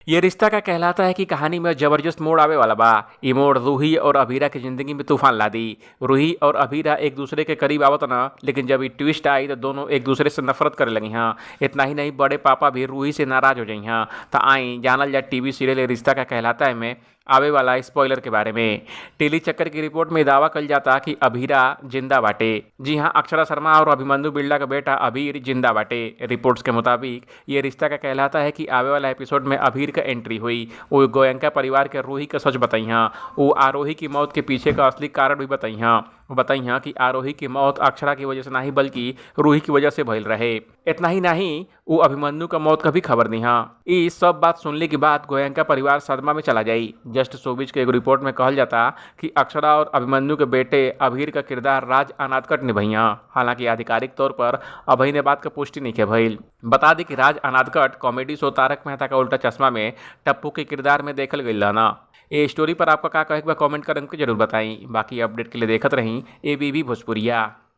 ये रिश्ता का कहलाता है कि कहानी में जबरदस्त मोड़ आवे वाला बा। ई मोड़ रूही और अभीरा के जिंदगी में तूफान ला दी। रूही और अभीरा एक दूसरे के करीब आवत न, लेकिन जब ई ट्विस्ट आई तो दोनों एक दूसरे से नफरत करे लगी हैं। इतना ही नहीं, बड़े पापा भी रूही से नाराज हो जाई हैं। तो आई जानल जा टीवी सीरियल ये रिश्ता का कहलाता है में आवे वाला स्पॉइलर के बारे में। टेली चक्कर की रिपोर्ट में दावा कल जाता कि अभीरा जिंदा बाटे। जी हाँ, अक्षरा शर्मा और अभिमन्यु बिरला का बेटा अभीर जिंदा बाटे। रिपोर्ट्स के मुताबिक ये रिश्ता का कहलाता है कि आवे वाला एपिसोड में अभीर का एंट्री हुई। वो गोयनका परिवार के रूही का सच बताई हैं। वो आरोही की मौत के पीछे का असली कारण भी बताई हैं। वो बताई हैं कि आरोही की मौत अक्षरा की वजह से नहीं बल्कि रूही की वजह से भइल रहे। इतना ही नहीं, वो अभिमन्यु का मौत का भी खबर दी हाँ। ई सब बात सुनने के बाद गोयनका परिवार सदमा में चला जाई। जस्ट शोबिज के एक रिपोर्ट में कहल जाता कि अक्षरा और अभिमन्यु के बेटे अभीर का किरदार राज अनादकट निभैया। हालांकि आधिकारिक तौर पर अभय ने बात का पुष्टि नहीं के भइल। बता दी कि राज अनादकट कॉमेडी शो तारक मेहता का उल्टा चश्मा में टप्पू के किरदार में देखल गई ना। ये स्टोरी पर आपका का कहे कमेंट कर हमको जरूर बताई। बाकी अपडेट के लिए देखत रही एबीबी भोजपुरिया।